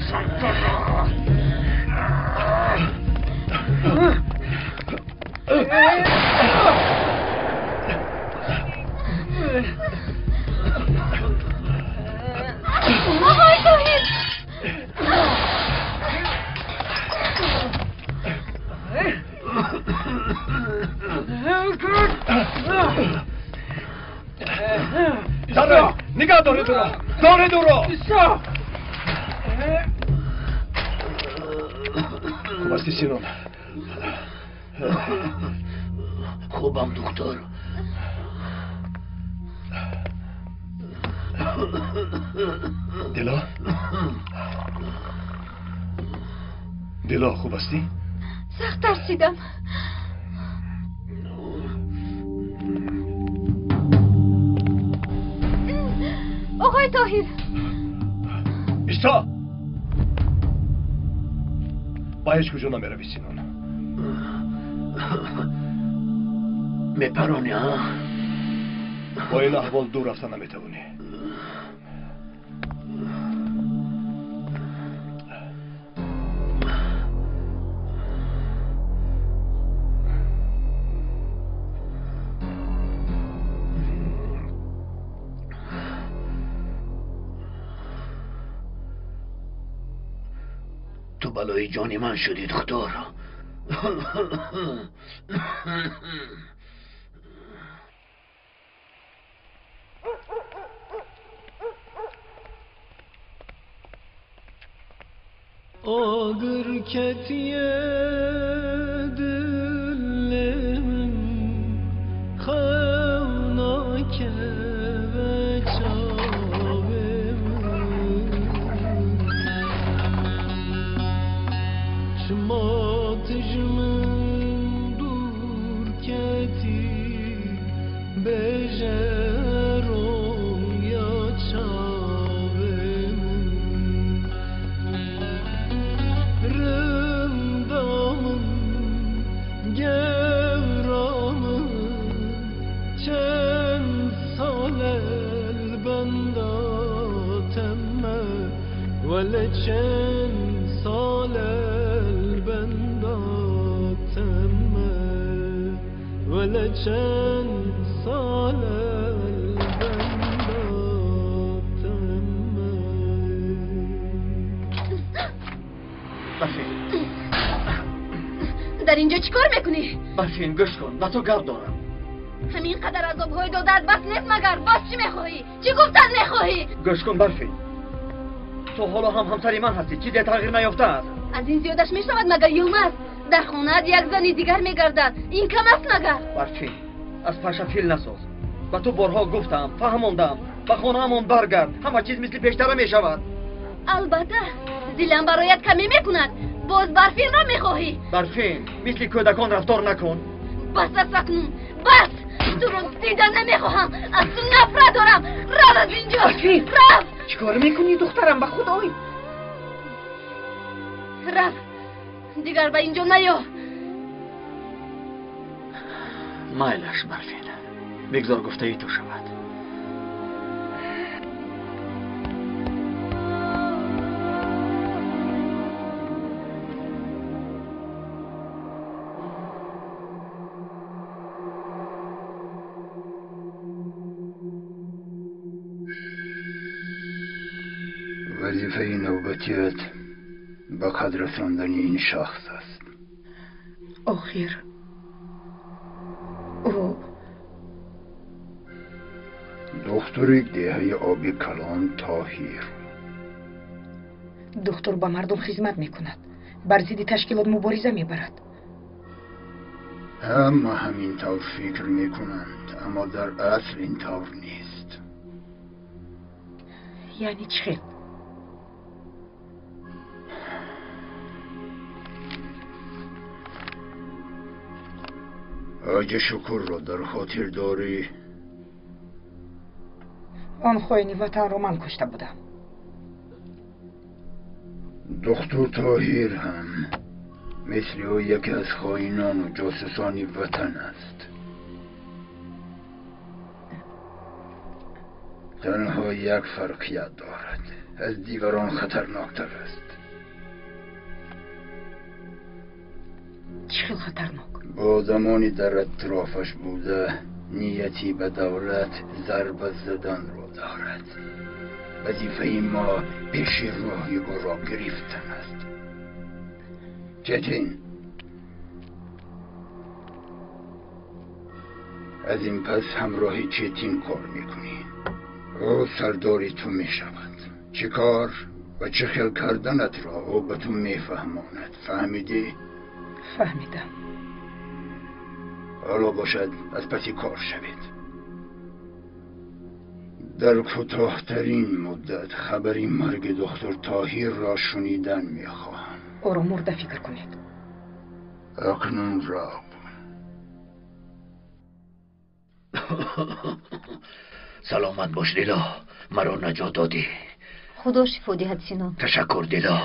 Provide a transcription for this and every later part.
Сар гуфтам. Оғои Тоҳир! Нигаҳ доред ӯро! Доред ӯро! Хуб ҳастӣ, Синон? Хубам, духтур. Дило? Дило, хуб ҳастӣ? Сахт тарсидам. Оғои Тоҳир! Исто! Ба ҳеҷ куҷо намеравӣ, Синон. Мепаронӣ, а? Бо ин аҳвол дур рафта наметавонӣ. Ту балои ҷони ман шудӣ, духтур. Og'ir ketiye dilim xavna ve çavim Şma tijmin dur keti bejerom ya çavim Rındamın gevramın çen salel benda temme vele çen salel benda temme vele çen salel benda temme. Дар инҷо чӣ кор мекунӣ? Барфин, гӯш кун, ба ту гап дорам. Ҳамин қадар азобҳои додаат бас нест магар? Боз чӣ мехоҳӣ? Чӣ гуфтан мехоҳӣ? Гӯш кун, Барфин, ту ҳоло ҳам ҳамсари ман ҳастӣ, чизе тағйир наёфтааст. Аз ин зиёдаш мешавад магар, Йилмаз? Дар хонаат як зани дигар мегардад, ин кам аст магар? Барфин, аз паша фил насоз. Ба ту борҳо гуфтам, фаҳмондам, ба хонаамон баргард, ҳама чиз мисли пештара мешавад. Албатта, дилам бароят камӣ мекунад. Боз Барфинро мехоҳӣ? Барфин, мисли кӯдакон рафтор накун. Бас аст акнун, бас! Туро дида намехоҳам, аз ту нафрат дорам. Рав аз инҷо! Барфин! Рав! Чӣ кор мекунӣ, духтарам? Ба худой! Рав! Дигар ба инҷо наё! Майлаш, Барфин, бигзор гуфтаи ту шавад. Вазифаи навбатият ба қад расондани ин шахс аст. Охир ӯ духтури деҳаи оби калон Тоҳир. Духтур ба мардум хизмат мекунад, бар зидди ташкилот мубориза мебарад. Ҳама ҳамин тавр фикр мекунанд, аммо дар асл ин тавр нест. Яъне чӣ хел? Ҳоҷи Шукурро дар хотир дорӣ? Он хоини ватанро ман кушта будам. Духтур Тоҳир ҳам мисли ӯ яке аз хоинону ҷосусони ватан аст. Танҳо як фарқият дорад. Аз дигарон хатарноктар аст. Чӣ хел хатарнок? Бо одамони дар атрофаш буда нияти ба давлат зарба заданро дорад. Вазифаи мо пеши роҳи ӯро гирифтан аст. Четин, аз ин пас ҳамроҳи Четин кор мекунӣ. Ӯ сардори ту мешавад. Чӣ кор ва чӣ хел карданатро ӯ ба ту мефаҳмонад. Фаҳмидӣ? Фаҳмидам. Ҳоло бошад аз паси кор шавед. Дар кӯтоҳтарин муддат хабари марги доктор Тоҳирро шунидан мехоҳам. Ором мурда фикр кунед. Акнун рав. Саломат бош, Дило. Маро наҷот додӣ. Худо шифо диҳад, Синон. Ташаккур, Дило.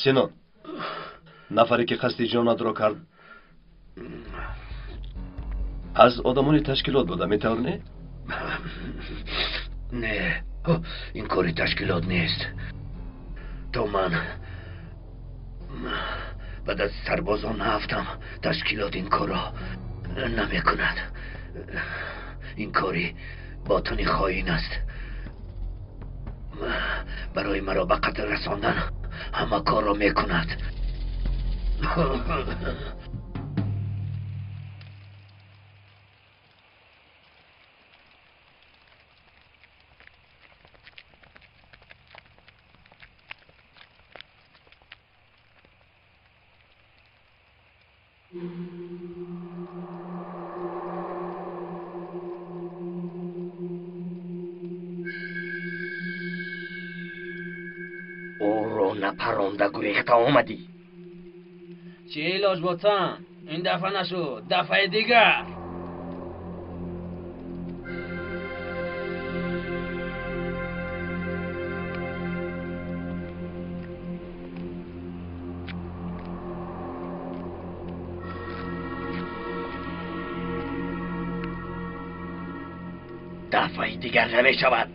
Синон, нафаре ки қасди ҷонатро кард аз одамони ташкилот буда, метавонӣ? Не, ин кори ташкилот нест. То ман ба дасти сарбозон наафтам, ташкилот ин корро намекунад. Ин кори ботани хоин аст. Барои маро ба қатл расондан ҳама корро мекунад. Ӯро напаронда гурехта омадӣ. Чӣ илоҷ, ботан? Ин дафъа нашуд, дафъаи дигар. Дафъаи дигар намешавад.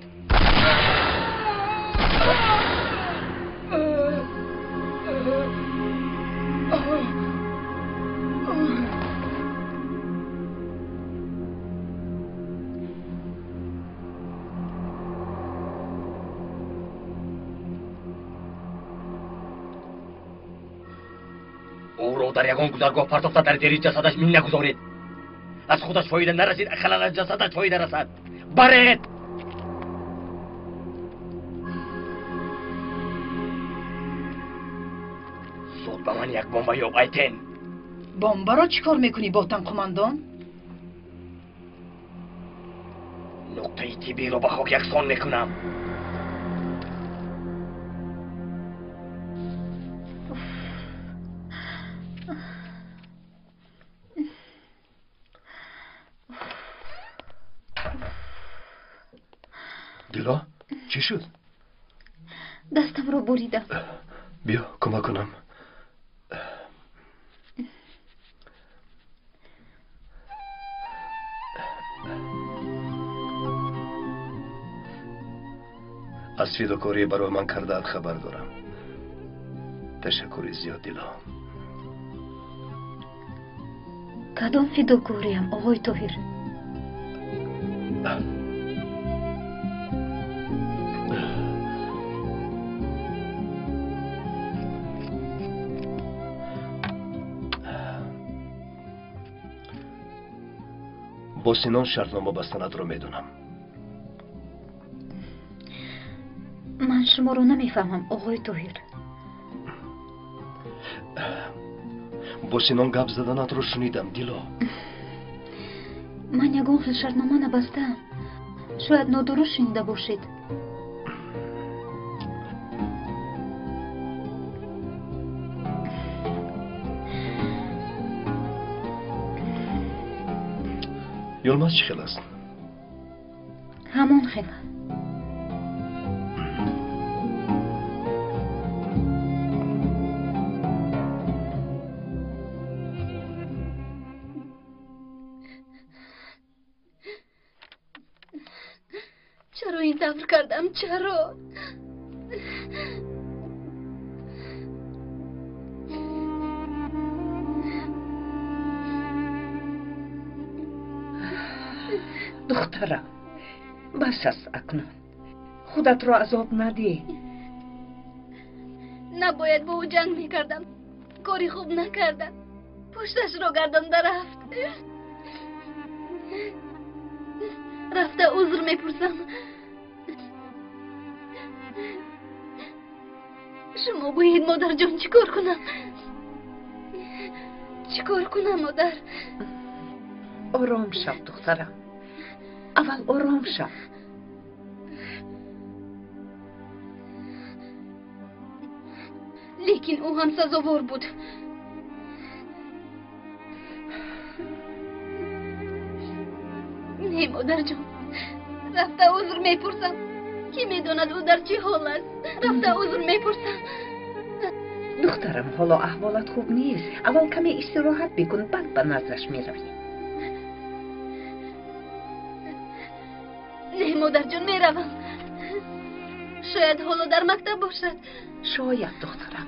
Ӯро дар ягон гузаргоҳ партофта дар зери ҷасадаш мин нагузоред. Аз худаш фоида нарасид, ақаллан аз ҷасадаш фоида расад. Баред! Зуд ба ман як бомба ёб, Айтен. Бомбаро чӣ кор мекунӣ, ботан қумандон? Нуқтаи тиббиро ба хок яксон мекунам. Дило, чӣ шуд? Дастамро буридам. Биё, кӯмак кунам. Аз фидокорӣ барои ман кардаат хабар дорам. Ташаккури зиёд, Дило. Кадом фидокориам, оғои Тоҳир? Бо Синон шартнома бастанатро медонам. Ман шуморо намефаҳмам, оғои Тоҳир. Бо Синон гап заданатро шунидам, Дило. Ман ягон хел шартнома набастаам. Шояд нодуруст шунида бошед. Юлмаз чӣ хел аст? Ҳамон хел. Чаро ин тавр кардам? Чаро? Духтарам, бас аст акнун. Худатро азоб надеҳ. Набояд бо ӯ ҷанг мекардам. Кори хуб накардам. Пушташро гардонда рафт. Рафта узр мепурсам. Шумо гӯед, модарҷон, чӣ кор кунам? Чӣ кор кунам, модар? Ором шав, духтарам. Аввал ором шав. Лекин ӯ ҳам сазовор буд. Не, модарҷон, рафта узр мепурсам. Кӣ медонад ӯ дар чӣ ҳол аст? Рафта узр мепурсам. Духтарам, ҳоло аҳволат хуб нест. Аввал каме истироҳат бикун, баъд ба наздаш меравӣ. Не, модарҷон, меравам. Шояд ҳоло дар мактаб бошад. Шояд, духтарам.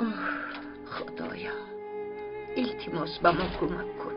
Оҳ, Худоё, илтимос ба мо кӯмак кун.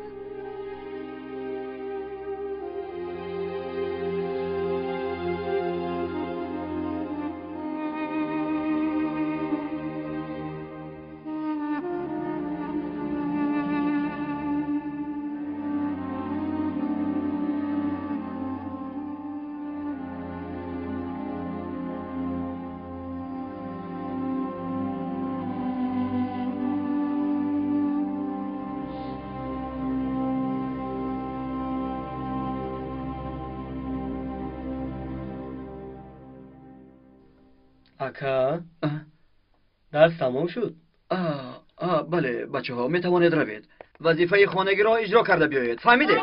Ака, дарс тамом шуд? Бале, бачаҳо, метавонед равед. Вазифаи хонагиро иҷро карда биёед. Фаҳмидед?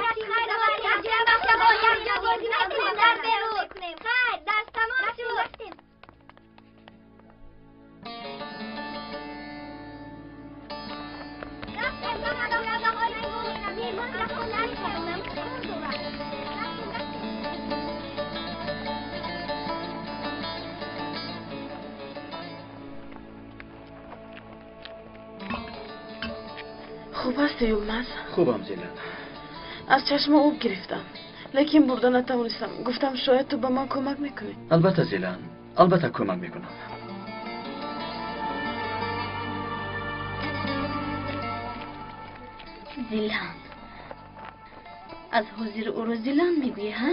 Хуб ҳастӣ, Юлмаз? Хубам, Зилан. Аз чашма об гирифтам, лекин бурда натавонистам. Гуфтам, шояд ту ба ман кӯмак мекунӣ. Албатта, Зилан, албатта кӯмак мекунам. Зилан. Аз ҳозир ӯро Зилан мегӯӣ, ҳа?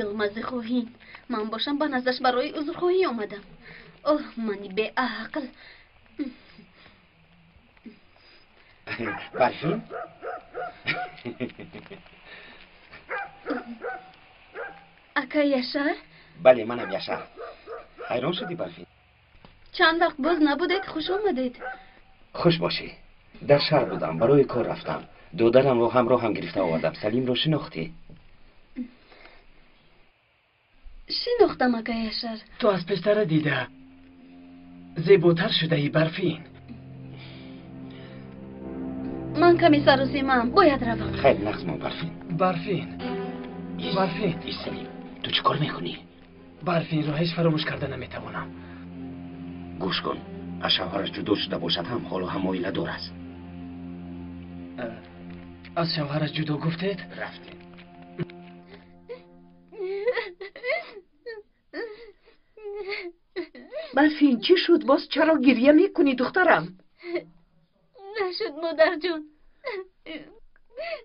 Юлмази хоҳин. Ман бошам ба наздаш барои узрхоҳӣ омадам. Оҳ, мани беақл. Барфин? Ака Яшар? Бале, манам Яшар. Ҳайрон шудӣ, Барфин? Чанд вақт боз набудед, хуш омадед. Хуш бошӣ. Дар шаҳр будам, барои кор рафтам. Додарамро ҳамроҳам гирифта овардам. Салимро шинохтӣ? Шинохтам, ака Яшар. Ту аз пештара дида зеботар шудаӣ, Барфин. Ман каме саросимаам, бояд равам. Хайр, нағз мон, Барфин. Барфин, Барфин. Салим, ту чӣ кор мекунӣ? Барфинро ҳеҷ фаромӯш карда наметавонам. Гӯш кун, аз шавҳараш ҷудо шуда бошад ҳам, ҳоло ҳам оиладор аст. Аз шавҳараш ҷудо гуфтед? Рафтем. Барфин, чӣ шуд? Боз чаро гирья мекунӣ, духтарам? Нашуд, модарҷон.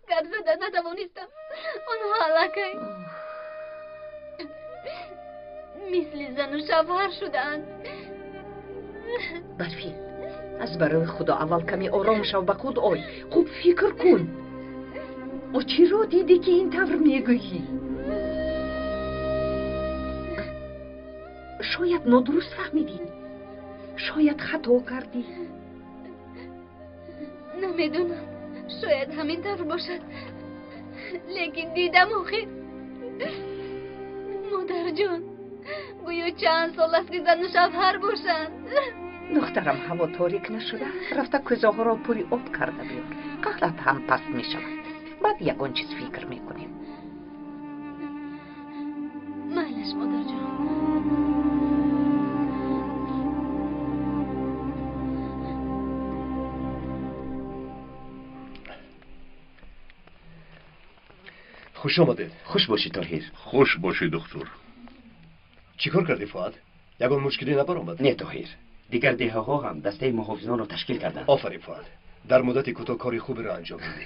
Гап зада натавонистам. Онҳо аллакай мисли зану шавҳар шудаанд. Барфин, аз барои Худо аввал каме ором шав, ба худ ой. Хуб фикр кун. О чиро дидӣ, ки ин тавр мегӯӣ? Шояд нодуруст фаҳмидӣ, шояд хато кардӣ. Намедонам, шояд ҳамин тавр бошад, лекин дидам охир. Модарҷон, Гӯё чанд сол аст ки зану шавҳар бошанд. Духтарам, ҳаво торик нашуда, рафта кӯзаҳоро пури об карда биёр. Қаҳрат ҳам паст мешавад. Баъд ягон чиз фикр мекунем. Майлаш, модарҷон. Хуш омадед. Хуш бошӣ, Тоҳир. Хуш бошӣ, духтур. Чӣ кор кардӣ, Фуад? Ягон мушкилӣ набаромад? Не, Тоҳир. Дигар деҳаҳо ҳам дастаи муҳофизонро ташкил карданд. Офарин, Фуад. Дар муддати кӯтоҳ кори хуберо анҷом додӣ.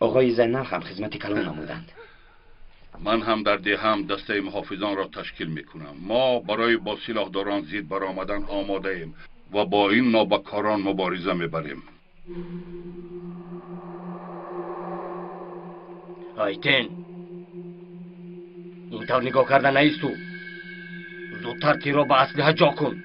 Оғои Зайнал ҳам хизмати калон намуданд. Ман ҳам дар деҳам дастаи муҳофизонро ташкил мекунам. Мо барои бо силоҳдорон зид баромадан омодаем ва бо ин нобакорон мубориза мебарем. Айтен, ин тавр нигоҳ карда наисту. Зудтар тирро ба аслиҳа ҷо кун.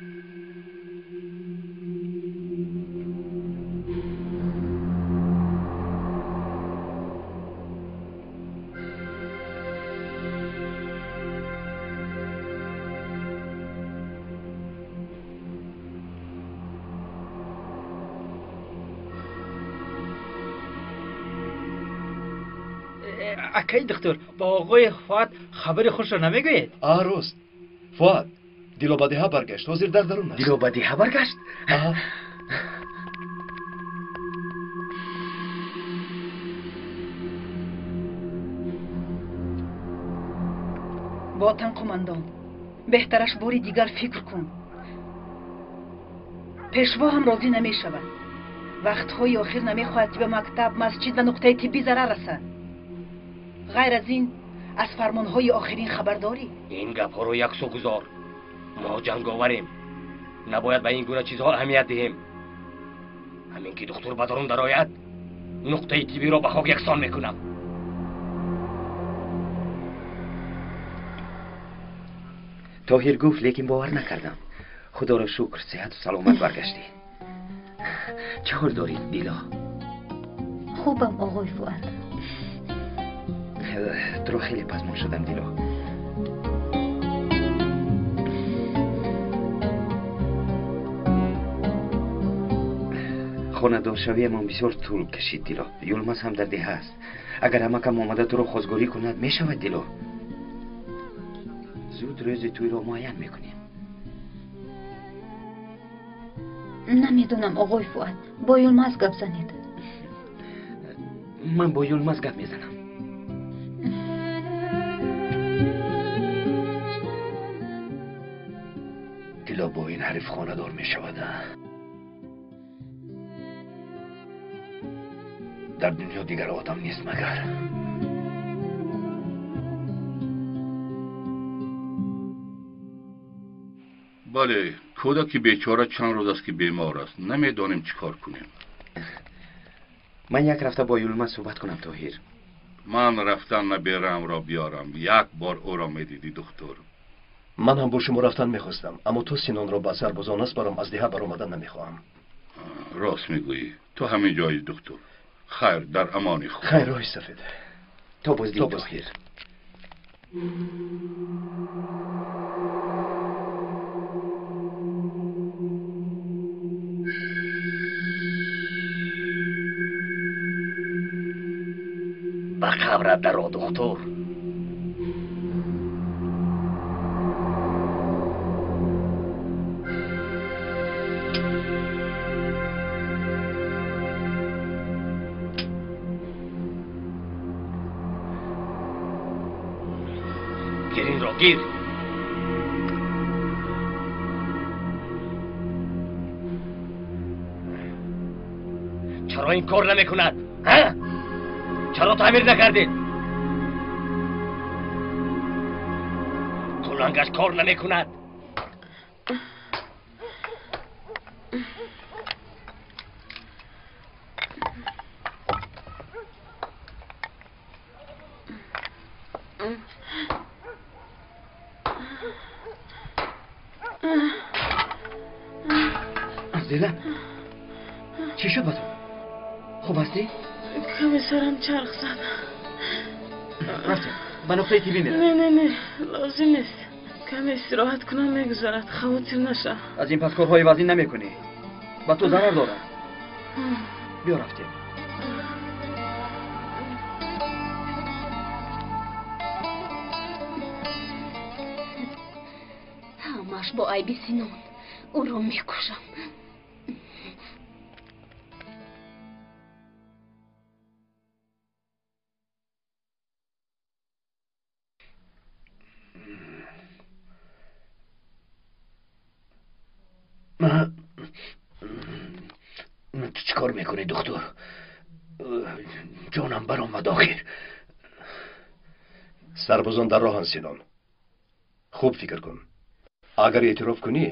Акаи духтур, ба оғои Фуад хабари хушро намегӯед? А, рост. Фуад, Дило ба деҳа баргашт, ҳозир дар дарун аст. Дило ба деҳа баргашт? Ботан қумандон, беҳтараш бори дигар фикр кун. Пешво ҳам розӣ намешавад. Вақтҳои охир намехоҳад, ки ба мактаб, масҷид ва нуқтаи тиббӣ зарар расад. Ғайр аз ин, аз фармонҳои охирин хабар дорӣ? Ин гапҳоро яксу гузор. Мо ҷанговарем. Набояд ба ин гуна чизҳо аҳамият диҳем. Ҳамин ки духтур ба дарун дарояд, нуқтаи тиббиро ба хок яксон мекунам. Тоҳир гуфт, лекин бовар накардам. Худоро шукр, сиҳату саломат баргаштӣ. Чӣ ҳол дорӣ, Дило? Хубам, оғои Фуад. Туро хеле пазмон шудам, Дило. Хонадоршавиамон бисёр тӯл кашид, Дило. Юлмаз ҳам дар деҳа аст. Агар ҳамакам омада туро хозгорӣ кунад, мешавад, Дило? Зуд рӯзи тӯйро муайян мекунем. Намедонам, оғои Фуад. Бо Юлмаз гап занед. Ман бо Юлмаз гап мезанам. Дило бо ин ҳариф хонадор мешавад. Дар дунё дигар одам нест магар? Бале, кӯдаки бечора чанд рӯз аст ки бемор аст. Намедонем чӣ кор кунем. Ман як рафта бо Юлмаз суҳбат кунам, Тоҳир. Ман рафтан набераамро биёрам. Як бор ӯро медидӣ, духтур. Ман ҳам бо шумо рафтан мехостам, аммо то Синонро ба сарбозон насбарам, аз деҳа баромадан намехоҳам. Рост мегӯӣ. Ту ҳамин ҷои, духтур. Хайр, дар амони худ. Хайр, роҳи сафед. То боздид, Тоҳир. Ба қабрат даро, духтур. Гир инро, гир. Чаро ин кор намекунад? Ҳа? Чаро таъмир накардед? Кулангаш кор намекунад. Дила, чӣ шуд ба ту? Хуб ҳастӣ? Каме сарам чарх зад. Рафтем, ба нуқтаи тиббӣ меравем. Не, не, не, лозим нест. Каме истироҳат кунам мегузарад, хавотир наша. Аз ин пас корҳои вазин намекунӣ. Ба ту зарар дорад. Биё рафтем. Ҳамаш бо айби Синон. Ӯро мекушам. Ту чӣ кор мекунӣ, духтур? Ҷонам баромад охир. Сарбозон дар роҳанд, Синон. Хуб фикр кун. Агар эътироф кунӣ,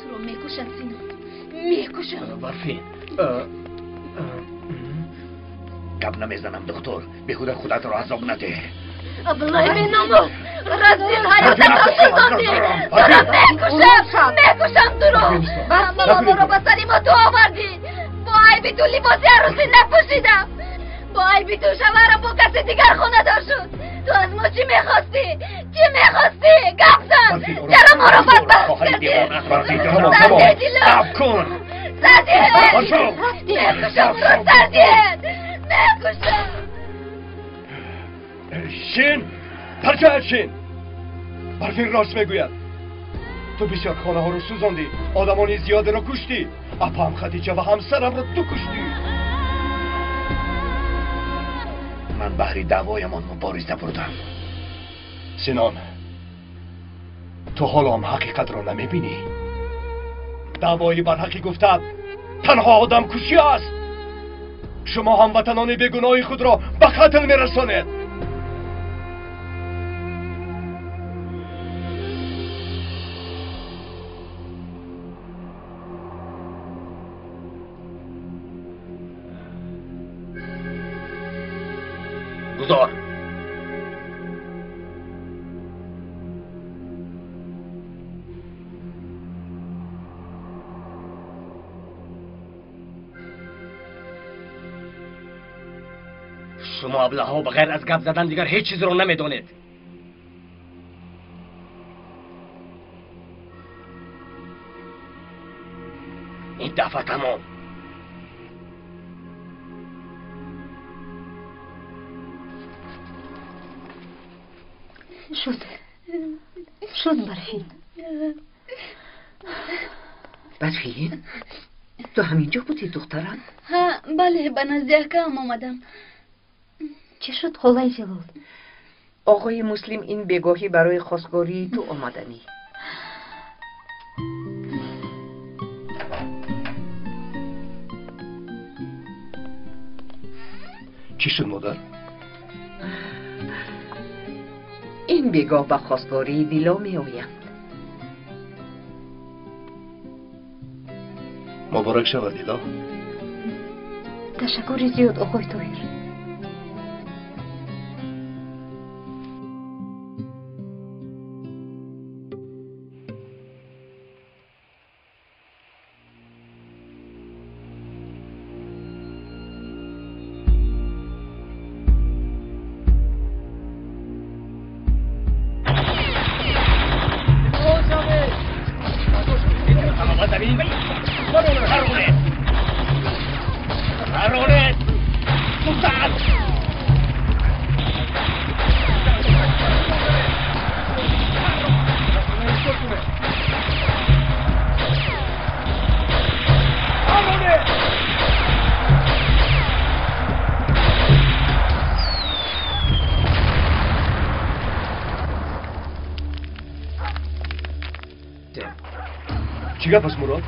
туро мекушам, Синон, мекушам. Барфин, гап намезанам, духтур. Беҳуда худатро азоб надеҳ. Аблай беномус, разил ҳаётатро сӯзондӣ. Туро мекушам, мекушам туро. Ҳама ба сари мо ту овардӣ. Бо айби ту либоси арӯсӣ напӯшидам. Бо айби ту шавҳарам бо каси дигар хонадор шуд. Ту аз мо чӣ мехостӣ? Чӣ мехостӣ? Гап зан! Чаро моро бадбахт кардӣ? Сардӣ, Дило! Сардӣ! Мекушам туро, сардӣ! Мекушам! Шин! Дар ҷоят шин! Барфин рост мегӯяд. Ту бисёр хонаҳоро сӯзондӣ, одамони зиёдеро куштӣ. Апаам Хадиҷа ва ҳамсарамро ту куштӣ. Ман баҳри даъвоямон мубориза бурдам. Синон, ту ҳоло ҳам ҳақиқатро намебинӣ. Даъвои барҳақӣ гуфтаат танҳо одамкушӣ аст. Шумо ҳамватанони бегуноҳи худро ба қатл мерасонед. Гузор. Шумо аблаҳо ба ғайр аз гап задан дигар ҳеҷ чизро намедонед. Ин дафъа тамом. Шуд. Шуд, Барфин. Барфин, ту ҳаминҷо будӣ, духтарам? Ҳа, бале, ба назди акаам омадам. Чӣ шуд, холаи Ҷалол? Оғои Муслим ин бегоҳӣ барои хостгории ту омаданӣ. Чӣ шуд, модар? Ин бегоҳ ба хостгории Дило меоянд. Муборак шавад, Дило. Ташаккури зиёд, оғои Тоҳир. Чӣ гап аст, Мурод?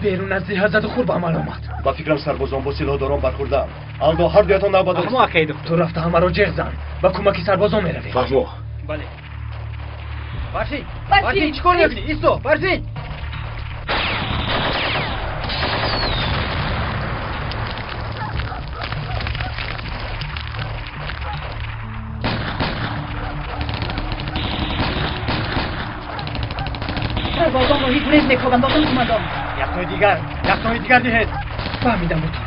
Берун аз деҳа заду хур ба амал омад. Ба фикрам сарбозон бо силоҳдорон бархӯрдаам. Алдо ҳар дуятон навбат Фаҳмо, акаи духтур. Ту рафта ҳамаро ҷеғ зан. Ба кӯмаки сарбозон меравем. Фаҳмо. Бале. Барфин! Барфин, чӣ кор мекунӣ? Исто, Барфин! Сарбозон роҳи гурез мекобанд, оғои кумандон. Яктои дигар, яктои дигар диҳед. Фаҳмидам, бутон.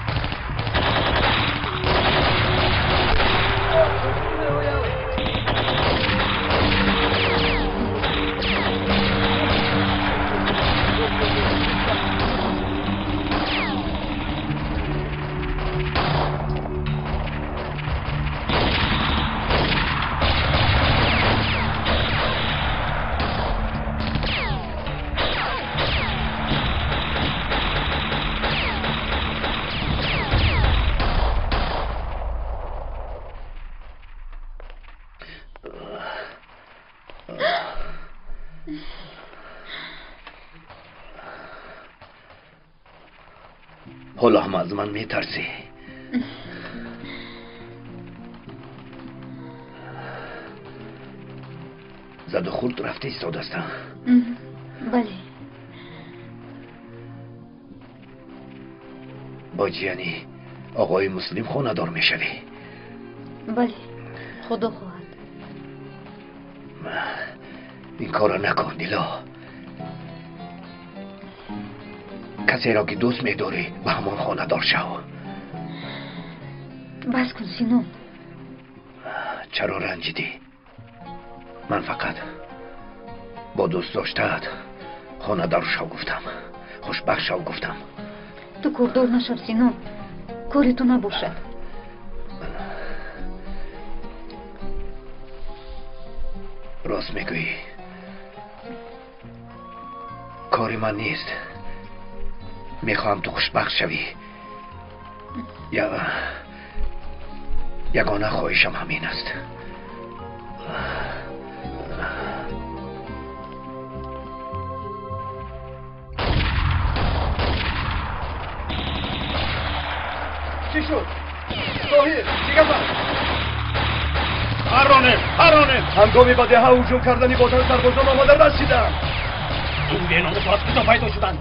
Ҳоло ҳам аз ман метарсӣ. Заду хурд рафта истодастам. Бале. Бо ҷияни оғои Муслим хонадор мешавӣ. Бале, худо хоҳад. Ин корро накун, Дило. Касеро ки дӯст медорӣ, ба ҳамон хонадор шав. Бас кун, Сино. Чаро ранҷидӣ? Ман фақат бо дӯст доштаат хонадор шав гуфтам, хушбахт шав гуфтам. Ту кордор нашав, Сино. Кори ту набошад. Рост мегӯӣ. Кори ман нест. Мехоҳам ту хушбахт шавӣ. Ягона хоҳишам ҳамин аст. Чӣ шуд? Тоҳир, чӣ гап аст? Парронем, парронем! Ҳангоми ба деҳа ҳуҷум кардани ботан сарбозон омода расиданд. Ин беномусҳо аз куҷо пайдо шуданд?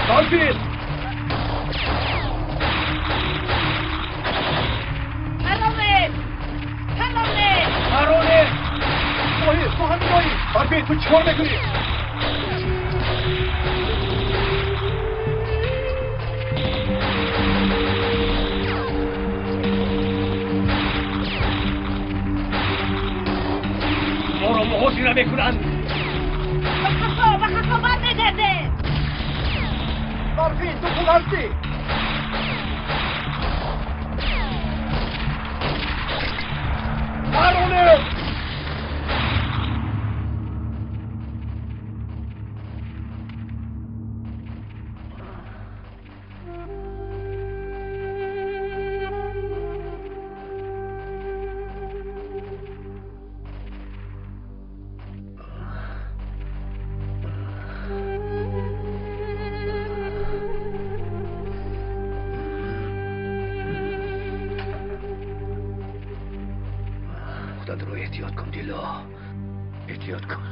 Барфин! Тоҳир, ту ҳаминоӣ! Барфин, ту чӣ кор мекунӣ? Моро муҳосира мекунанд. Ба қафо, ба қафо бармегардем. Барфин, ту хуб ҳастӣ? Парронем! Худатро эҳтиёт кун, Дило. Эҳтиёт кун.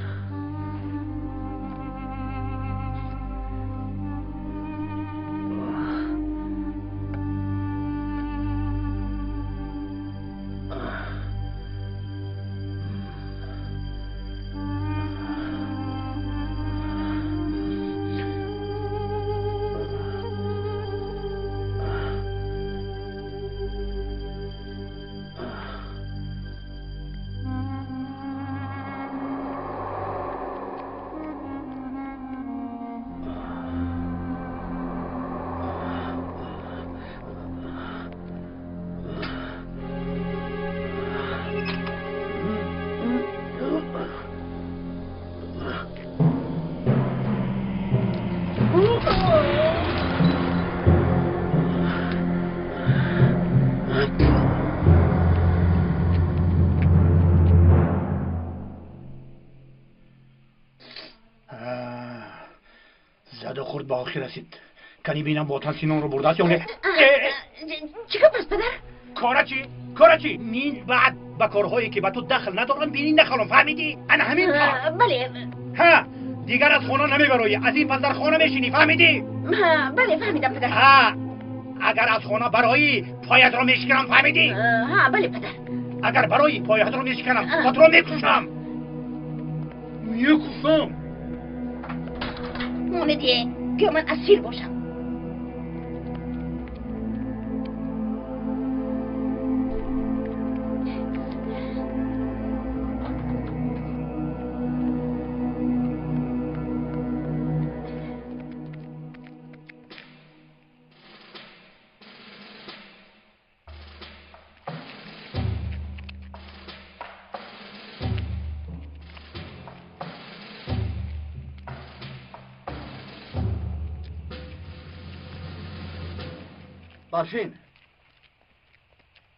Заду хурд ба охир расид. Кани бинам ботан Синонро бурдааст ё не? Чӣ гап аст, падар? Кора чӣ? Кора чӣ? Мин баъд ба корҳое ки ба ту дахл надоранд бинӣ нахолам, фаҳмидӣ? Ана ҳамин кор. Бале. Ҳа, дигар аз хона намебароӣ, аз ин пас дар хона мешинӣ, фаҳмидӣ? Бале, фаҳмидам, падар. Ҳа, агар аз хона бароӣ, поятро мешиканам, фаҳмидӣ? Ҳа, бале, падар. Агар бароӣ, поятро мешиканам ва туро мекушам. Мекушам. Монедие, гӯё ман асир бошам. Барфин,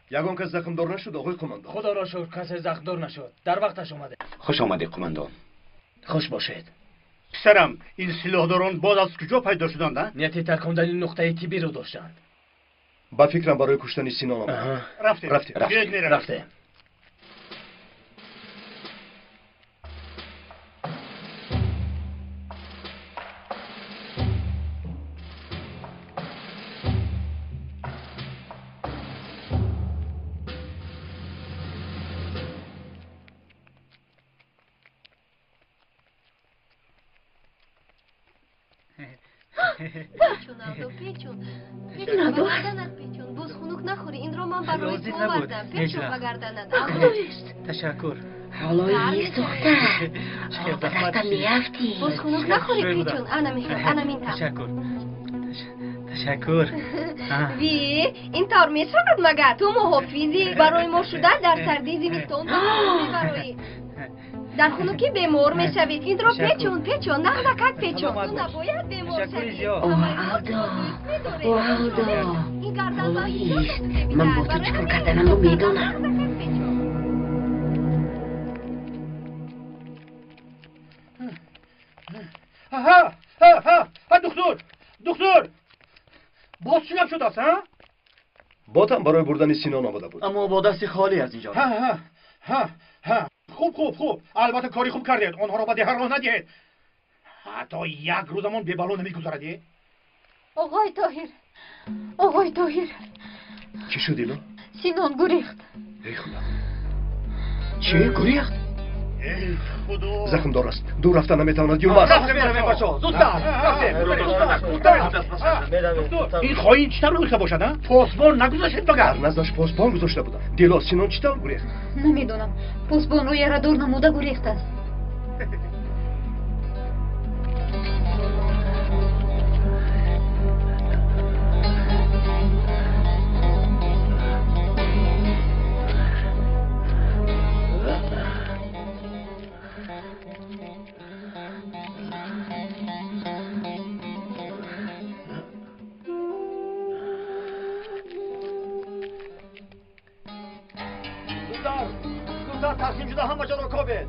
ягон кас захмдор нашуд, оғои қумандон? Худоро шукр, касе захмдор нашуд. Дар вақташ омада. Хуш омадӣ, қумандон. Хуш бошед. Писарам, ин силоҳдорон боз аз куҷо пайдо шуданд, а? Нияти таркондани нуқтаи тиббиро доштанд. Ба фикрам барои куштани Синон омаданд. Рафтем. Рафтем. Биёед меравем. Рафтем. Печон, Алдо, печон. Печон, ба гарданат печон. Боз хунук нахӯрӣ, инро ман барои ту овардам. Печон ба гарданат. Алдо. Ташаккур. Ҳоло сӯхта. Ба дастам меафтӣ. Боз хунук нахӯрӣ, печон. Ана мехӯр, ана мин там. Ташаккур. Ташаккур. Ви, ин тавр мешавад магар? Ту муҳофизи барои мо шуда дар сардии зимистон ба хунук мебароӣ. Дар хунукӣ бемор мешавӣ. Инро печон, печон, нағзакак печон. Ту набояд бемор шавӣ. О, Алдо, о, Алдо. Ҳоло ист, ман бо ту чӣ кор карданамро медонам. Ҳа, ҳа, ҳа, ҳа, духтур, духтур. Боз чӣ гап шудааст, ҳа? Ботам барои бурдани Синон омада буд. Аммо бо дасти холӣ аз инҷо. Ҳа, ҳа, ҳа, ҳа. Хуб, хуб, хуб. Албатта кори хуб кардед. Онҳоро ба деҳа роҳ надиҳед. Ҳатто як рӯзамон бебало намегузарад. Оғои Тоҳир, оғои Тоҳир. Чӣ шуд, Дило? Синон гурехт. Эй Худо. Чӣ гурехт? Эй Худо. Захмдор аст. Дур рафта наметавонад. Юлмаз. Рафтем, меравем, бачаҳо. Зудтар. Рафтем. Зудтар. Ин хоин чӣ тавр гурехта бошад, а? Посбон нагузоштед магар? Дар наздаш посбон гузошта будам. Дило, Синон чӣ тавр гурехт? Намедонам. Посбонро ярадор намуда гурехтааст. Зудтар таслим шуда ҳама ҷоро кобед.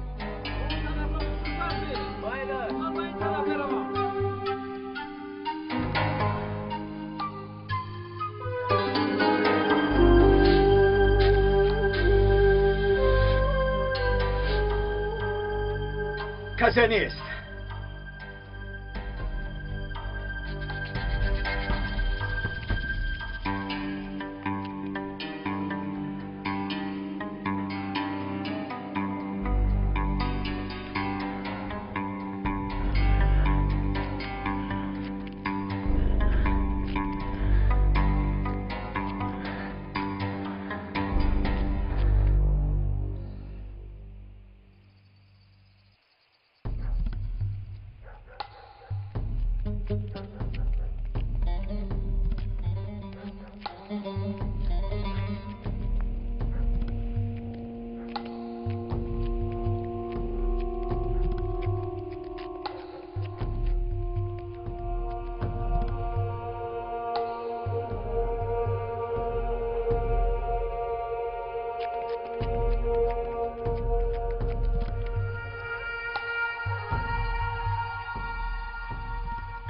Касе нест.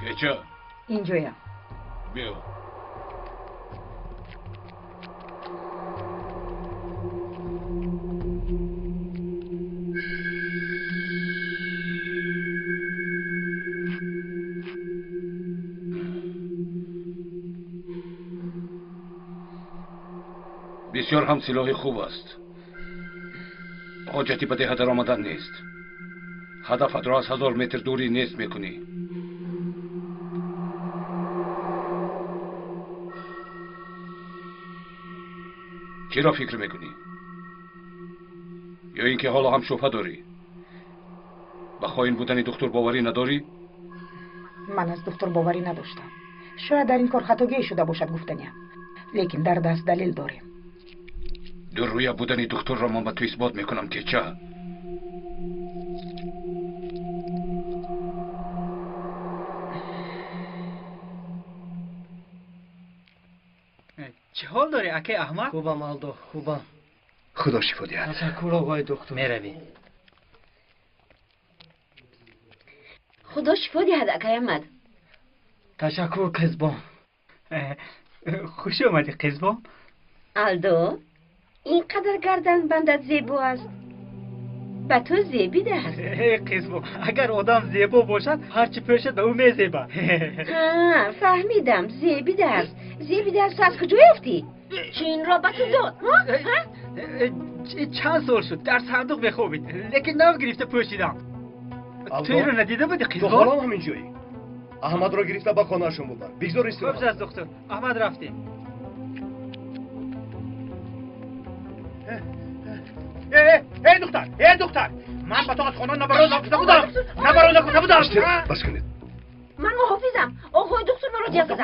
Кеча. Инҷоям. Биё. Бисёр ҳам силоҳи хуб аст. Ҳоҷати ба деҳа даромадан нест. Ҳадафатро аз 1000 метр дурӣ нест мекунӣ. Чиро фикр мекунӣ? Ё ин ки ҳоло ҳам шубҳа дорӣ? Ба хоин будани духтур боварӣ надорӣ? Ман аз духтур боварӣ надоштам. Шояд дар ин кор хатогие шуда бошад гуфтаниям. Лекин дар даст далел дорем. Дуррӯя будани духтурро ман ба ту исбот мекунам, Кеча. акай Аҳмад? Хубам, Алдо, хубам. Худо шифо диҳад. Ташаккур, оғои доктор. Меравем. Худо шифо диҳад, акай Аҳмад. Ташаккур, қизбон. Хуш омадӣ, қизбон. Алдо, ин қадар гарданбандат зебо аст. Ба ту зебидааст. Қизбон, агар одам зебо бошад, ҳар чӣ пӯшад ба ӯ мезебад. Ҳа, фаҳмидам, зебидааст. Зебидааст, аз куҷо ёфтӣ? Чӣ инро ба ту дод? Чанд сол шуд, дар сандуқ мехобид, лекин нав гирифта пӯшидам. Ту инро надида будӣ, қизбон? Ту ҳоло ҳамин ҷоӣ. Аҳмадро гирифта ба хонаашон бубар. Бигзор истироҳат. Хуб аст, доктор. Аҳмад, рафтем. Эй духтар, эй духтар, ман ба ту аз хона набаро нагуфта будам, набаро нагуфта будам. Бас кунед. Ман муҳофизам. Оғои доктор маро ҷеғ зад.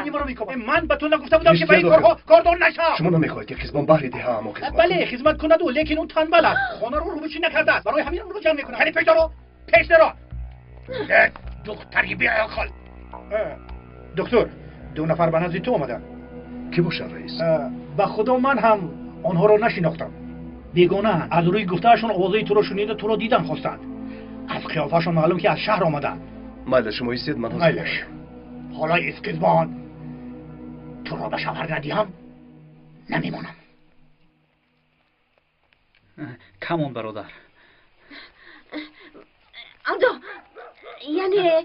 Ман ба ту нагуфта будам, ки ба ин корҳо кордор нашав. Шумо намехоҳед, ки қизбон баҳри деҳаамон хизмат Бале, хизмат кунад ӯ, лекин ӯ танбал аст. Хонаро рӯбучӣ накардааст. Барои ҳамин онро ҷамъ мекунад. Кани пеш даро, пеш даро. Духтари беақл. Доктор, ду нафар ба назди ту омаданд. Кӣ бошанд, раис? Ба худо, ман ҳам онҳоро нашинохтам. Бегонаанд. Аз рӯи гуфтаашон овозаи туро шунида, туро дидан хостанд. Аз қиёфаашон маълум, ки аз шаҳр омаданд. Майла, шумо истед, ман ҳозир. Майлаш. Ҳоло исқизбон, туро ба шавҳар надиҳам, намемонам. Камон, бародар. Алдо, яъне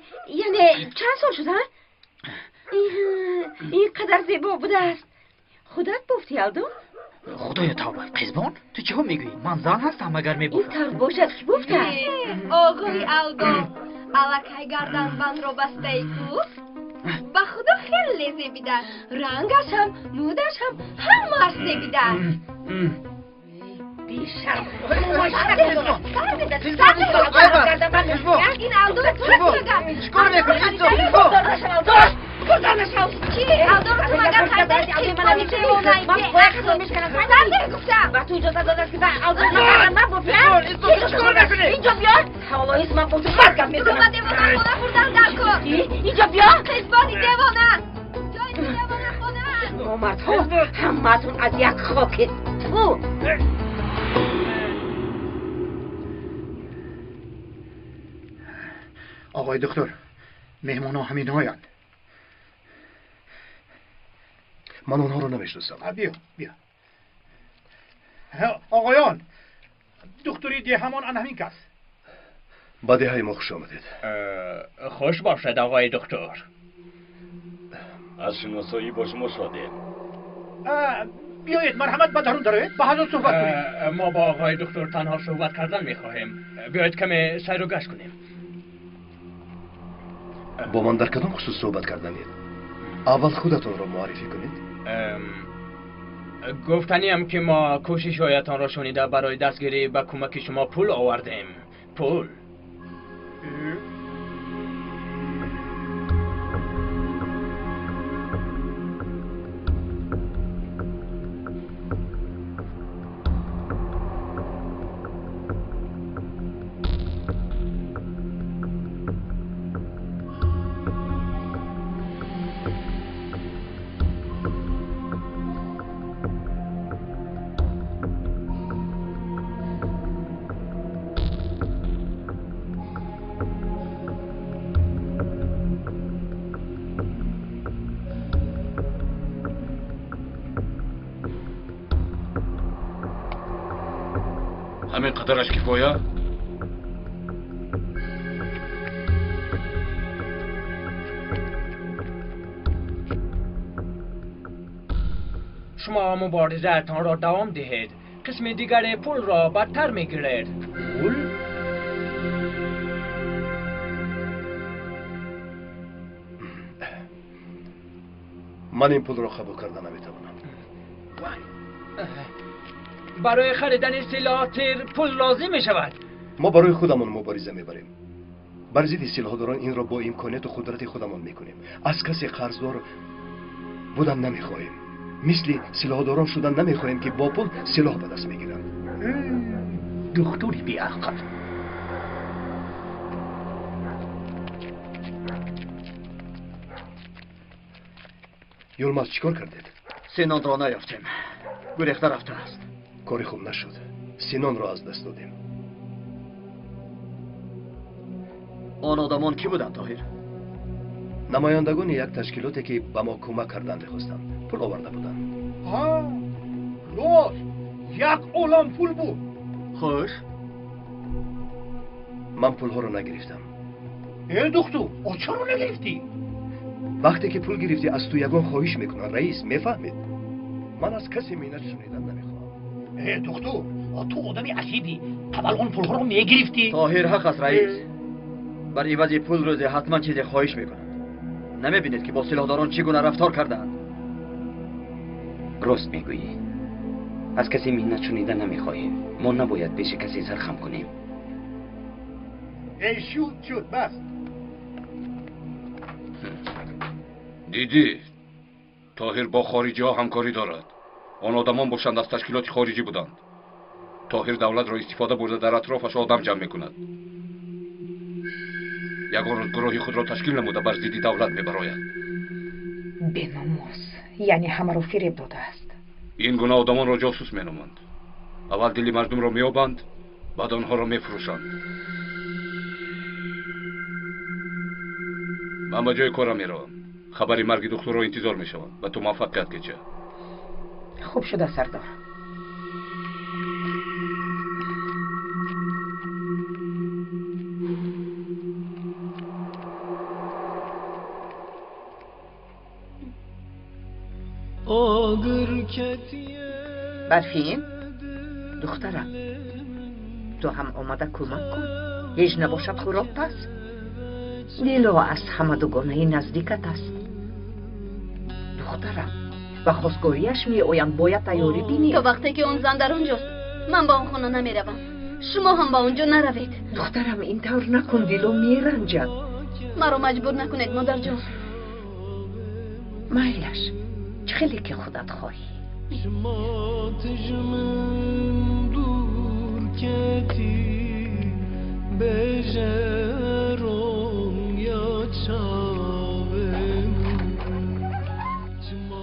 чанд сол шуд, ҳа? Ин қадар зебо будааст. Худат бофтӣ, Алдо? Худоё, тавба, қизбон, ту чиҳо мегӯӣ? Ман зан ҳастам, агар мебофтам. Ин тавр бошад, ки бофтааст? Оғои Алдо, аллакай гарданбандро бастаи ку? Ба худо хеле зебидааст. Рангаш ҳам, мӯдаш ҳам, ҳамааш зебидааст. Бешарм. Ин Алдоро ту магар? Чикор мекунӣ? Чи? Алдоро ту магар харидаи қизбони девонаи беақл? Сар гуфтам. Ба ту иҷоза додааст, ки ба Алдоро ман бофиям? Чикор мекунӣ? Инҷо биё. Ҳолоис ман бо ту бад гап мезанам. Ту ба девонахона бурдан дар кор. Инҷо биё. Қизбони девона. Ҷои ту девонахона. Номардҳо ҳамаатон аз як хокед. Тфу. Оғои доктор, меҳмонҳо ҳаминҳоянд. Ман онҳоро намешиносам. Биё, биё. Оғоён, духтури деҳамон ана ҳамин кас. Ба деҳаи мо хуш омадед. Хуш бошед, оғои доктор. Аз шиносоӣ бо шумо шодем. Биёед, марҳамат, ба дарун дароед, ба ҳазор суҳбат кунем. Мо бо оғои доктор танҳо суҳбат кардан мехоҳем. Биёед каме сайру гашт кунем. Бо ман дар кадом хусус суҳбат карданед? Аввал худатонро муаррифӣ кунед. Гуфтаниам, ки мо кӯшишҳоятонро шунида барои дастгирӣ ба кӯмаки шумо пул овардем. Пул. Ҳамин қадараш кифоя? Шумо муборизаатонро давом диҳед, қисми дигари пулро бадтар мегиред. Пул? Ман ин пулро қабул карда наметавонам. Барои харидани силоҳ, тир, пул лозим мешавад. Мо барои худамон мубориза мебарем. Бар зидди силоҳдорон инро бо имконияту қудрати худамон мекунем. Аз касе қарздор будан намехоҳем. Мисли силоҳдорон шудан намехоҳем, ки бо пул силоҳ ба даст мегиранд. Духтури беақл. Юлмаз, чӣ кор кардед? Сенонро наёфтем. Гурехта рафтааст. Кори хуб нашуд. Синонро аз даст додем. Он одамон кӣ буданд, Тоҳир? Намояндагони як ташкилоте ки ба мо кӯмак кардан мехостанд. Пул оварда буданд. Ҳа, рост, як олам пул буд. Хуш. Ман пулҳоро нагирифтам. Э, духтур, о чаро нагирифтӣ? Вақте ки пул гирифтӣ, аз ту ягон хоҳиш мекунанд, раис, мефаҳмед? Ман аз касе миннат шунидан намехоҳам. Э, духтур, ту одами асибӣ. Аввал он пулҳоро мегирифтӣ. Тоҳир ҳақ аст, раис. Бар ивази пул рӯзе ҳатман чизе хоҳиш мекунанд. Намебинед ки бо силоҳдорон чӣ гуна рафтор кардаанд? Рост мегӯӣ. Аз касе миннат шунида намехоҳем. Мо набояд пеши касе сархам кунем. Эй, шуд, шуд, бас. Дидӣ, Тоҳир бо хориҷиҳо ҳамкорӣ дорад. Он одамон бошанд аз ташкилоти хориҷӣ буданд. Тоҳир давлатро истифода бурда дар атрофаш одам ҷамъ мекунад. Ягон рӯз гурӯҳи худро ташкил намуда бар зидди давлат мебарояд. Беномус, яъне ҳамаро фиреб додааст. Ин гуна одамонро ҷосус меноманд. Аввал дили мардумро меёбанд, баъд онҳоро мефурӯшанд. Ман ба ҷои корам меравам. Хабари марги духтурро интизор мешавам. Ба ту муваффақият кеча. Хуб шуда, сардор. Барфин, духтарам, ту ҳам омада кӯмак кун. Ҳеҷ набошад хӯрок пас. Дило аз ҳама дугонаи наздикат аст. Духтарам, ба хостгориаш меоям, бояд тайёрӣ бинӣ. То вақте ки он зан дар он ҷост, ман ба он хона намеравам. Шумо ҳам ба он ҷо наравед. Духтарам, ин тавр накун, Дило меранҷад. Маро маҷбур накунед, модарҷон. Майлаш, чӣ хеле ки худат хоҳӣ.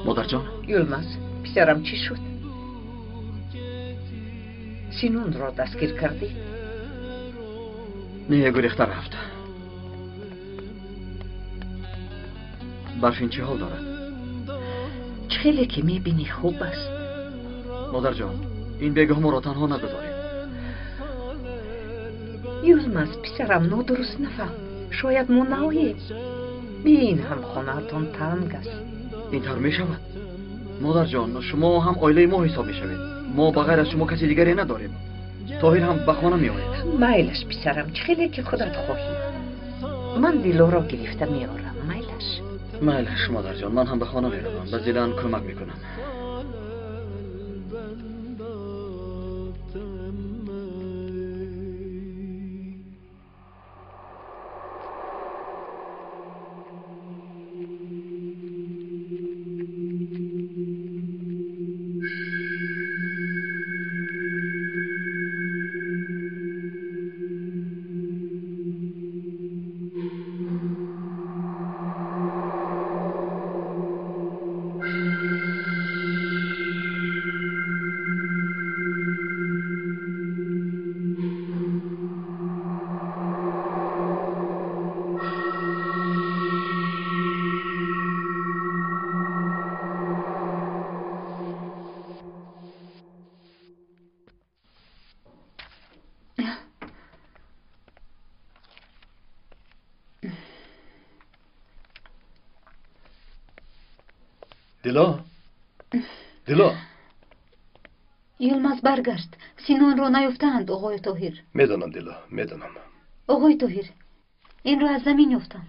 Модарҷон? Юлмаз, писарам, чӣ шуд? Синонро дастгир кардӣ? Не, гурехта рафт. Барфин чӣ ҳол дорад? Чӣ хеле ки мебинӣ, хуб аст. Модарҷон, ин бегоҳ моро танҳо нагузоред. Юлмаз, писарам, нодуруст нафаҳм. Шояд мо наоем. Бин, ҳам хонаатон танг аст. Ин тавр мешавад? Модарҷон, шумо ҳам оилаи мо ҳисоб мешавед. Мо ба ғайр аз шумо каси дигаре надорем. Тоҳир ҳам ба хона меояд. Майлаш, писарам, чӣ хеле ки худат хоҳӣ. Ман Дилоро гирифта меорам. Майлаш. Майлаш, модарҷон, ман ҳам ба хона меравам. Ба Зилан кӯмак мекунам. Дило, Дило. Юлмаз баргашт. Синонро наёфтаанд, оғои Тоҳир. Медонам, Дило, медонам. Оғои Тоҳир, инро аз замин ёфтам.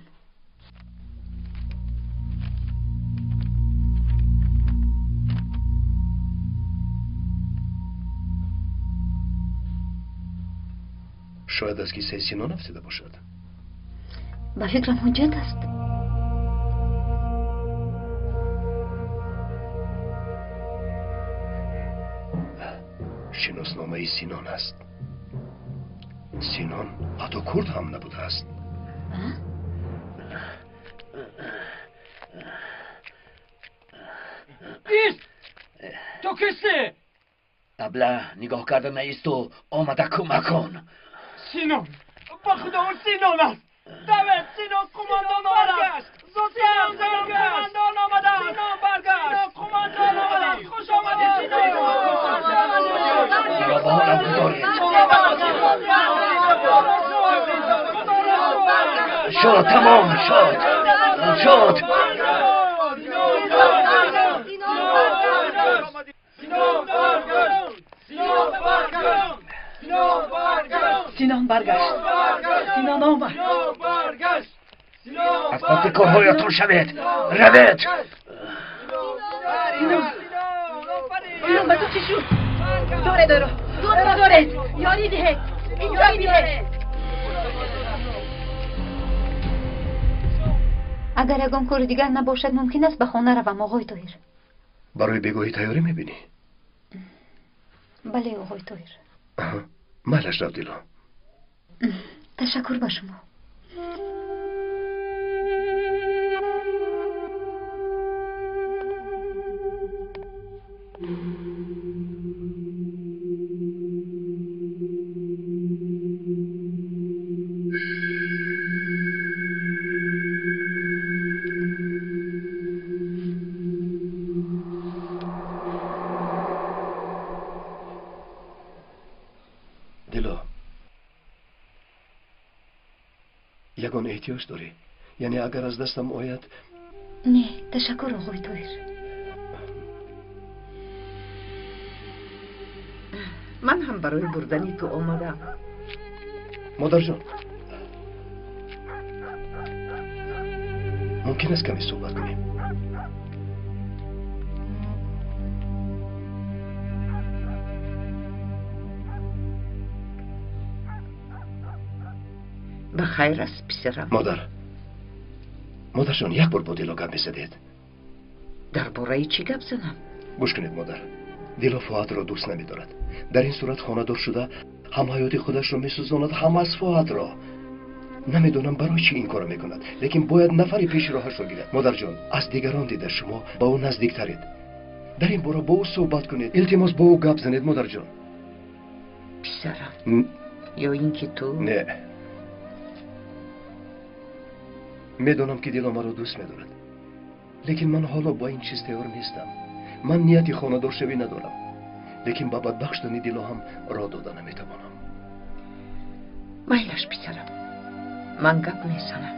Шояд аз кисаи Синон афтида бошад. Ба фикрам ҳуҷҷат аст. Шиносномаи Синон аст. Синон ҳатто курд ҳам набудааст. Ист! Ту Ту кисти? Абла нигоҳ карда наисту, омада кӯмак кун. Синон! Ба худо он Синон аст! Давид, Синон қумондон омадааст! Зудтар, Синон қумондон омадааст! Синон баргашт! Синон қумондон омадааст! Хуш омадӣ, Синон! Маро ба ҳолам гузоред. Шуд, тамом шуд. Шуд. Синон баргашт. Синон омад. Аз паси корҳоятон шавед. Равед. Синон. Синон, ба ту чӣ шуд? Доред ӯро. Доред. Ёрӣ диҳед. Инҷо биёед. Агар ягон кори дигар набошад, мумкин аст ба хона равам, оғои Тоҳир. Барои бегоҳӣ тайёрӣ мебинӣ? Бале, оғои Тоҳир. Майлаш рав, Дило. Ташаккур ба шумо. Ягон эҳтиёҷ дорӣ? Яъне агар аз дастам ояд? Не, ташаккур, оғои Тоҳир. Ман ҳам барои бурдани ту омадам. Модарҷон, мумкин аст каме суҳбат кунем? Ба хайр аст, писарам. Модар, модарҷон, як бор бо Дило гап мезадед. Дар бораи чӣ гап занам? Гӯш кунед, модар. Дило Фуадро дӯст намедорад. Дар ин сурат хонадор шуда ҳам ҳаёти худашро месӯзонад, ҳам аз Фуадро. Намедонам барои чӣ ин корро мекунад, лекин бояд нафаре пеши роҳашро гирад. Модарҷон, аз дигарон дида шумо ба ӯ наздиктаред. Дар ин бора бо ӯ суҳбат кунед. Илтимос, бо ӯ гап занед, модарҷон. Писарам, ё ин ки ту? Не. Медонам ки Дило маро дӯст медорад, лекин ман ҳоло бо ин чиз тайёр нестам. Ман нияти хонадоршавӣ надорам, лекин ба бадбахт шудани Дило ҳам роҳ дода наметавонам. Майлаш, писарам, ман гап мезанам.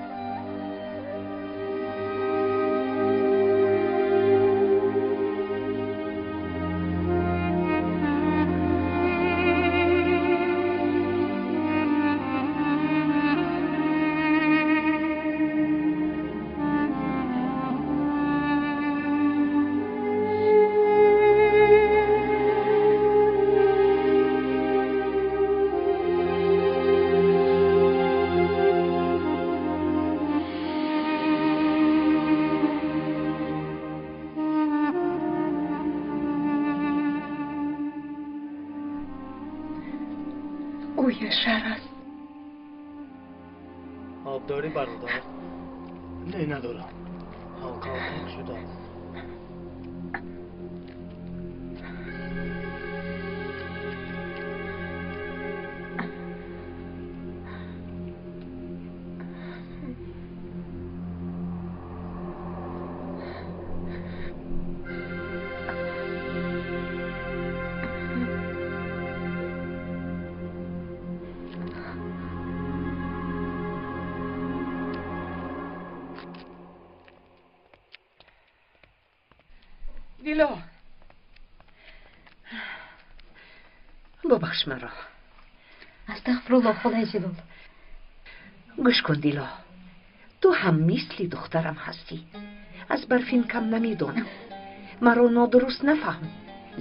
Шар аст. Об дорӣ, бародар? Не, надорам. Ҳалқам тақ шудааст. Дило, бубахш маро. Астағфируллоҳ, холаи Зилол. Гӯш кун, Дило, ту ҳам мисли духтарам ҳастӣ. Аз Барфин кам намедонам. Маро нодуруст нафаҳм,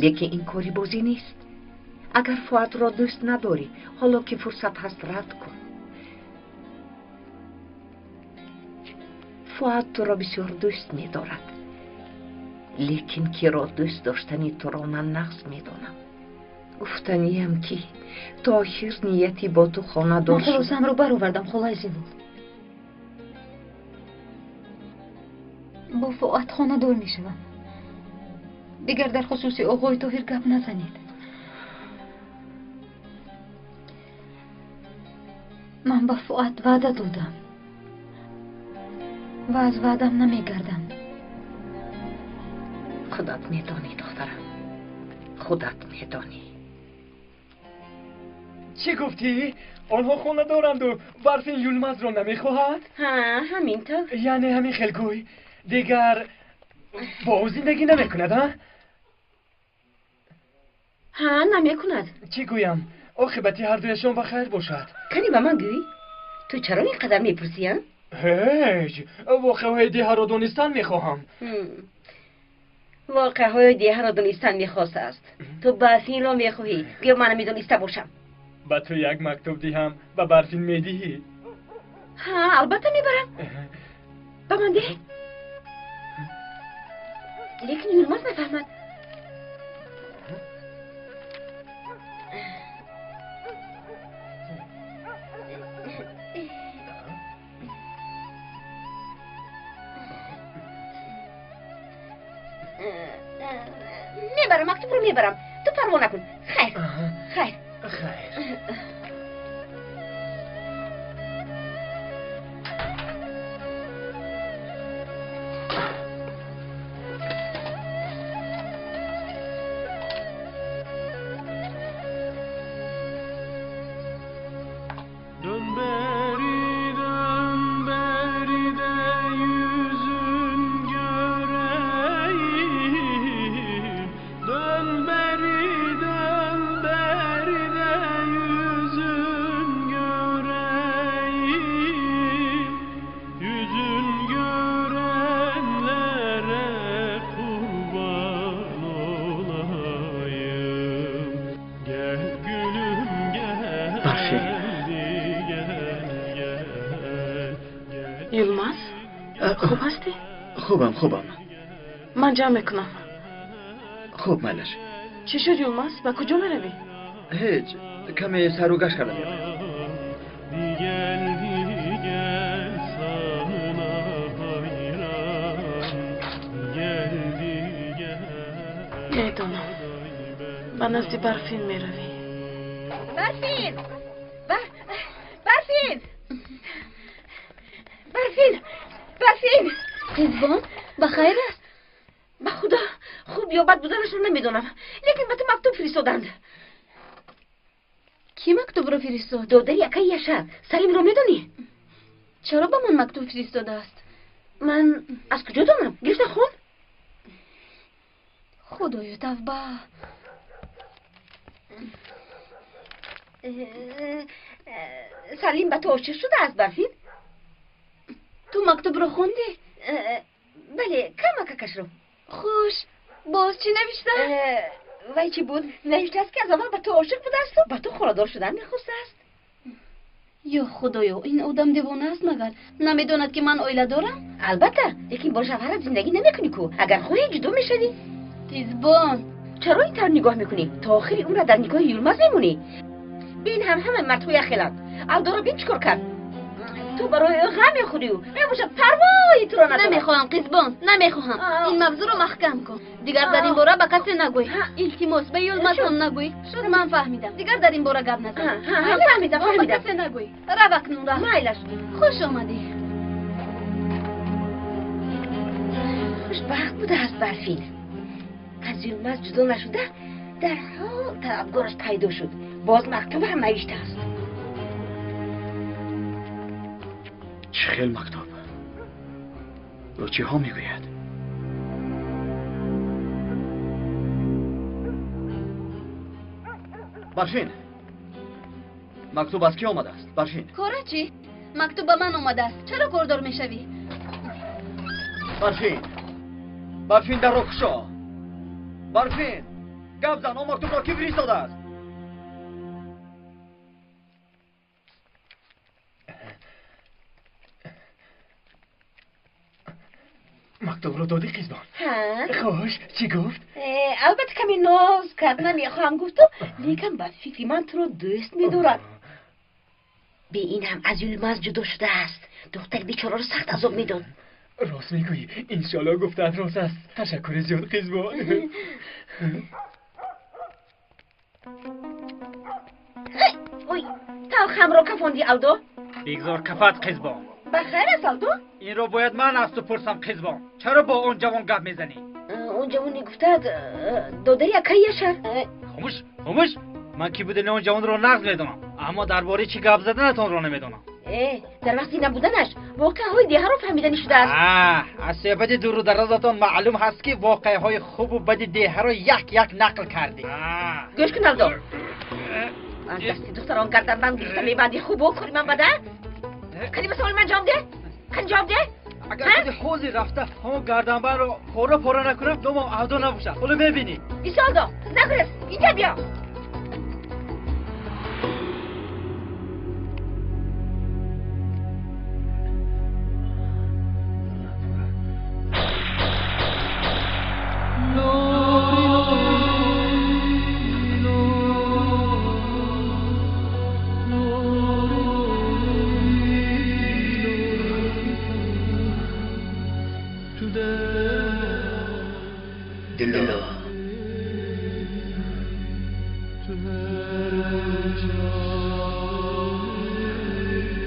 лекин ин кори бозӣ нест. Агар Фуадро дӯст надорӣ, ҳоло ки фурсат ҳаст, рад кун. Фуад туро бисёр дӯст медорад, лекин киро дӯст доштани туро ман нағз медонам. Гуфтаниям ки Тоҳир нияти бо ту хонадор шуд. Хулосаамро баровардам, холаи Зилол. Бо Фуад хонадор мешавам. Дигар дар хусуси оғои Тоҳир гап назанед. Ман ба Фуат ваъда додам ва аз ваъдам намегардам. Худат медонӣ, духтарам, худат медонӣ. Чӣ гуфтӣ? Онҳо хона доранду Барфин Юлмазро намехоҳад? Ҳа, ҳамин тавр. Яъне ҳамин хел гӯй. Дигар бо ӯ зиндагӣ намекунад, а? Ҳа, намекунад. Чӣ гӯям? Оқибати ҳардуяшон ба хайр бошад. Кани ба ман гӯй, ту чаро ин қадар мепурсӣ, а? Ҳеҷ, воқеаҳои деҳаро донистан мехоҳам. Воқеаҳои деҳаро донистан мехостааст. Ту Барфинро мехоҳӣ, гӯё ман намедониста бошам. Ба ту як мактуб диҳам, ба Барфин медиҳӣ? Ҳа, албатта мебарам. Ба ман деҳ. Лекин Юлмаз нафаҳмад. Мебарам, мактубро мебарам. Ту парво накун. Хайр, хайр. Хайр. Юлмаз, хуб ҳастӣ? Хубам, хубам. Ман ҷамъ мекунам. Хуб, майлаш. Чӣ шуд, Юлмаз? Ба куҷо меравӣ? Ҳеҷ, каме сару гашт карда меоям. Медонам, ба назди Барфин меравӣ. Барфин! Барфин! Барфин! Барфин! Қизбон, ба хайр аст? Ба худо, хуб ё бад буданашро намедонам, лекин ба ту мактуб фиристоданд. Кӣ мактубро фиристод? Додари акаи Яшар. Салимро медонӣ? Чаро ба ман мактуб фиристодааст? Ман аз куҷо донам? Гирифта хон. Худоё, тавба! Салим ба ту ошиқ шудааст, Барфин? Ту мактубро хондӣ? Бале, камакакашро. Хуш, боз чӣ навишта? Вай чӣ буд? Навиштааст, ки аз аввал ба ту ошиқ будаасту ба ту хонадор шудан мехостааст. Ё худоё, ин одам девона аст магар? Намедонад, ки ман оила дорам? Албатта, лекин бо шавҳарат зиндагӣ намекунӣ ку. Агар хоҳӣ ҷудо мешавӣ. Қизбон! Чаро ин тавр нигоҳ мекунӣ? То охири умрат дар нигоҳи Юлмаз мемонӣ? Бин, ҳам ҳамаи мардҳо яхеланд. Алдоро бин чӣ кор кард. Ту барои ӯ ғам мехӯрию мебошад парвои туро надорад. Намехоҳам, Қизбон, намехоҳам. Ин мавзӯъро маҳкам кун. Дигар дар ин бора ба касе нагӯй. Илтимос, ба Юлмаз ҳам нагӯй. Ман фаҳмидам. Дигар дар ин бора гап назан. Фаҳмидам, фаҳмидам. Ба касе нагӯй. Рав акнун, рав. Майлаш. Хуш омадӣ. Хушбахт будааст Барфин. Аз Юлмаз ҷудо нашуда, дарҳол талабгораш пайдо шуд. Боз мактуб ҳам навиштааст. Чӣ хел мактуб? Ӯ чиҳо мегӯяд? Барфин! Мактуб аз кӣ омадааст? Барфин! Кора чӣ? Мактуб ба ман омадааст. Чаро кордор мешавӣ? Барфин! Барфин, дарро кушо! Барфин! Гап зан, он мактубро кӣ фиристодааст? Мактубро додӣ, Қизбон? Хуш, чӣ гуфт? Албатта каме ноз кард, намехоҳам гуфту, лекин ба фикри ман туро дӯст медорад. Бе ин ҳам аз Юлмаз ҷудо шудааст. Духтари бечораро сахт азоб медод. Рост мегӯӣ, иншоалло гуфтаат рост аст. Ташаккури зиёд қизбон. Ой, талхамро кафонди Алдо. Бигзор кафат қизбон. Ба хайр аст Алдо? Инро бояд ман аз ту пурсам қизбон. Чаро бо он ҷавон гап мезанӣ? Он ҷавоне гуфтад додари акаи Яшар. Хомӯш, хомӯш. Ман ки будани он ҷавонро нағз медонам, аммо дар бораи чӣ гап заданатонро намедонам. Дар вақти набуданаш воқеаҳои деҳаро фаҳмиданӣ шудааст. Аз суҳбати дуру дарозатон маълум ҳаст, ки воқеаҳои хубу бади деҳаро як-як нақл кардӣ. Гӯш кун Алдо. Аз дасти духтарон гарданбанд гирифта мебанди. Хубо кори ман бада? Кани ба саволи ман ҷавоб деҳ. Кани ҷавоб деҳ. Агар худи ҳозир рафта ҳамон гарданбандро пора пора накунам, домам Алдо набошад. Ҳоло мебинӣ. Исо Алдо, нагурез, инҷа биё.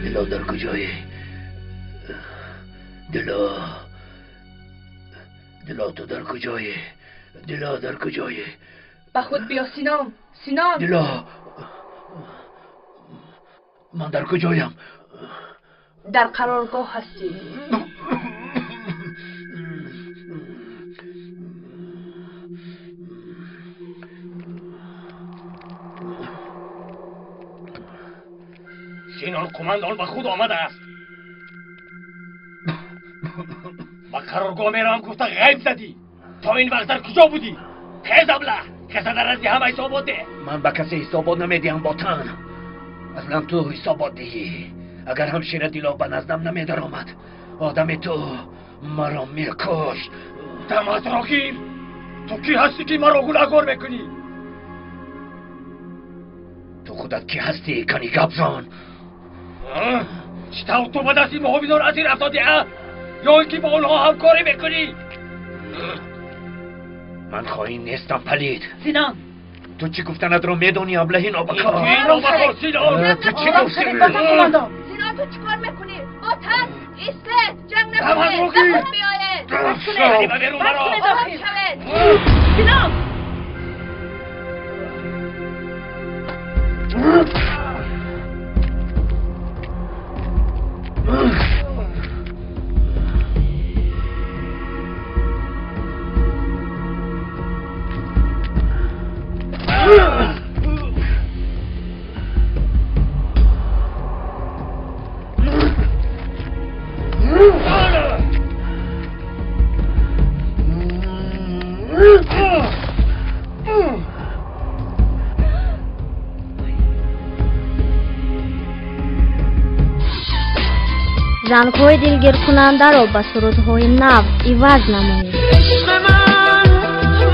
دلا در کجایی؟ دلا، دلا تو در کجایی؟ دلا در کجایی؟ به خود بیا سینام، سینام. دلا من در کجایم؟ در قرارگاه هستی. سینان قماندان به خود آمده است. به قرارگاه میروم گفته غیب زدی. تا این وقت در کجا بودی؟ خیز ابله، کسی در نزدی همه حسابات ده. من به کسی حسابات نمیدهم باطن. اصلا تو حسابات دهی. اگر همشیر دیلا به نزدم نمیدر آمد، آدم تو مرا میکشت. دمت را گیر. تو کی هستی که مرا گناهکار میکنی؟ تو خودت کی هستی کنی گپ زن؟ چطور تو به دست محافظان اسیر افتادی؟ یا اینکه با آنها همکاری میکنی؟ من خائن نیستم پلید. سینان، تو چی گفتنت رو میدونی ابله نابکار؟ نابکار سینان، تو چی گفتی؟ سینان تو چیکار میکنی؟ با تن ایسته، جنگ نکنید، به خود بیایید. بس کنید. سینان. Зангҳои дилгиркунандаро ба сурудҳои нав иваз намоед. Ишқи ман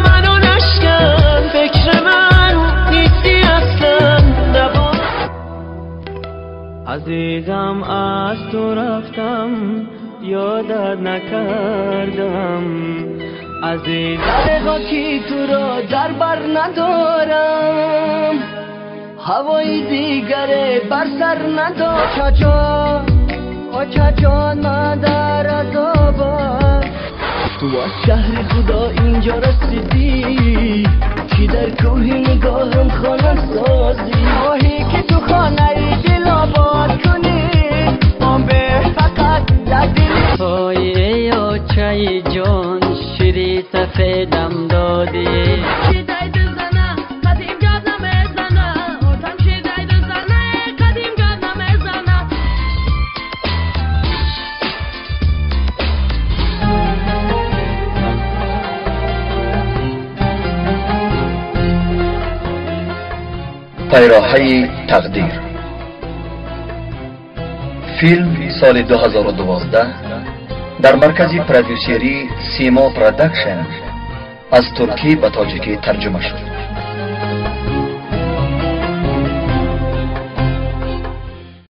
маро нашкан, фикри ман нисти аслан набо. Азизам аз ту рафтам, ёдат накардам. Азизам ки туро дар бар надорам, ҳавои дигаре бар сар надорам. Чачон оча ҷон, ман дар азобам. Ту аз шаҳри худо инҷо расидӣ, ки дар кӯҳи нигоҳам хона созӣ. Хоҳӣ ки ту хонаи дил обод кунӣ, он бе фақат як дил. Ой эй очаи ҷон, шири сафедам додӣ. пайроҳаи тақдир. Филм соли 2012 дар маркази продюсерии Симо Продакшн аз туркӣ ба тоҷикӣ тарҷума шуд.